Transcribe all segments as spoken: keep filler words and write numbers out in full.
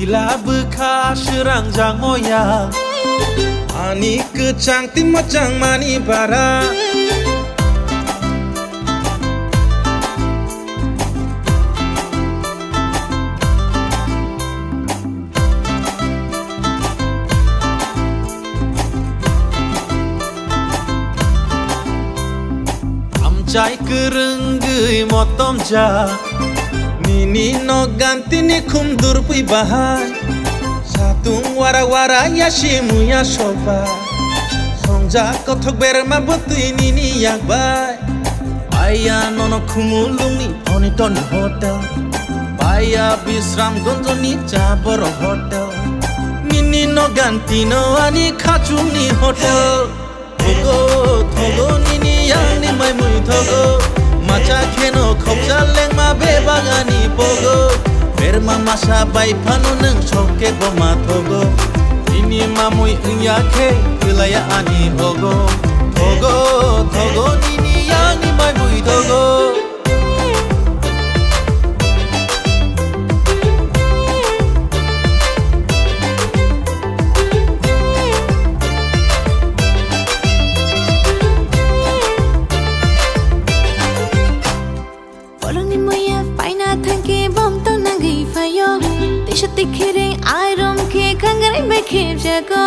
Labwkha swrangjakmo ya ani kwchang twi mwchangmani bara. Amchai kwrwngwi motom ja, nini nok gantini khum durpui bahai. Satung wara wara ya simu ya sokba, songjak kothok berma bwtwi nini yakbai. Paiya nono Khumulungni Poniton Hotel, paiya Bisramganjni Chabor Hotel, nini no gantino ani khachungni hotel. Thogo, thogo nini yangni maimui thogo, macha kheno khoksa lengma bebagani pogo. Berma masa bai phano nwng sokke boma thogo. Nini mamui wngya khe kwlaiya ani ogo. Thogo, thogo nini yangni maimui thogo. Bolongni moya paina thangke bom to nangwi phaio. Tisa tikhere airom khe khangrai bai khepjago.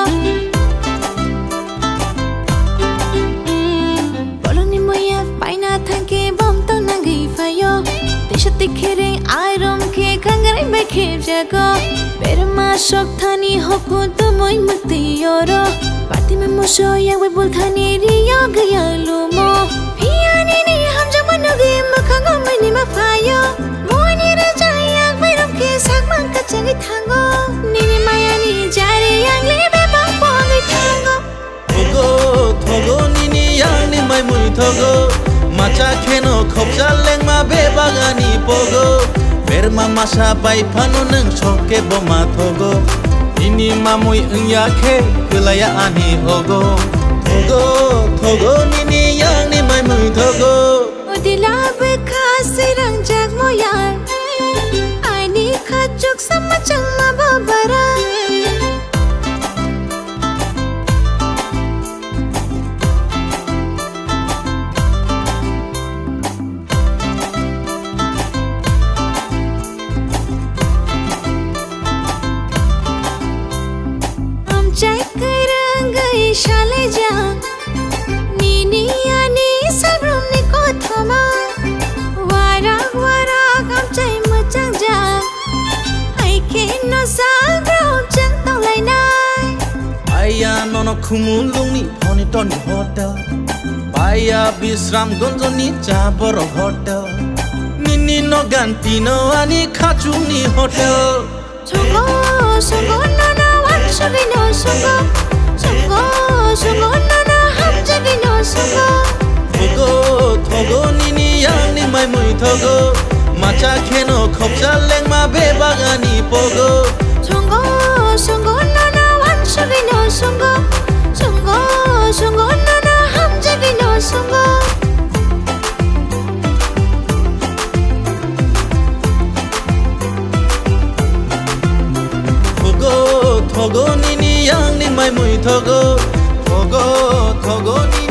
Bolongni moya paina thangke bom to nangwi phaio. Tisa tikhere airom khe khangrai bai khepjago. Berma sok thani hoku tumui mukti yoro. Patima muso yagwi bulthani riyo gaya lumo. Phiyani ni hamjakma nugwi mwkhango mini ma phaio. Moni rwjak yak bairom khe sakma kwchangwi thango. Nini mayani jari yangle bebak pogwi thango. Thogo, thogo nini yangni maimui thogo. Macha kheno khoksa lengma bebagani pogo. Berma masa bai phano nwng sokke boma thogo. Nini mamui wngya khe kwlaiya ani ogo. Thogo, thogo nini yangni maimui thogo. Udila bwkha swirangjak moya. Ani khachuk sama changma babara. Amchai kwrwngwi salaijak. Nini ani salbrumni kothoma, warak warak amchai mwchangjak, hai khe no salbrum chwng tonglainai. Paiya nono Khumulungni Poniton Hotel, paiya Bisramganjni Chabor Hotel, nini no gantino ani khachungni hotel. Songo, songo, nono wansugwi no songo. Songo, songo, nono hamjagwi no songo. Thogo, thogo, nini yangni maimui thogo. Macha kheno khoksa lengma bebagani pogo. Songo, songo, nono wansugwi no songo. Songo, songo, nono hamjagwi no songo. Thogo, thogo, nini yangni maimui thogo. Thogo, thogo, nini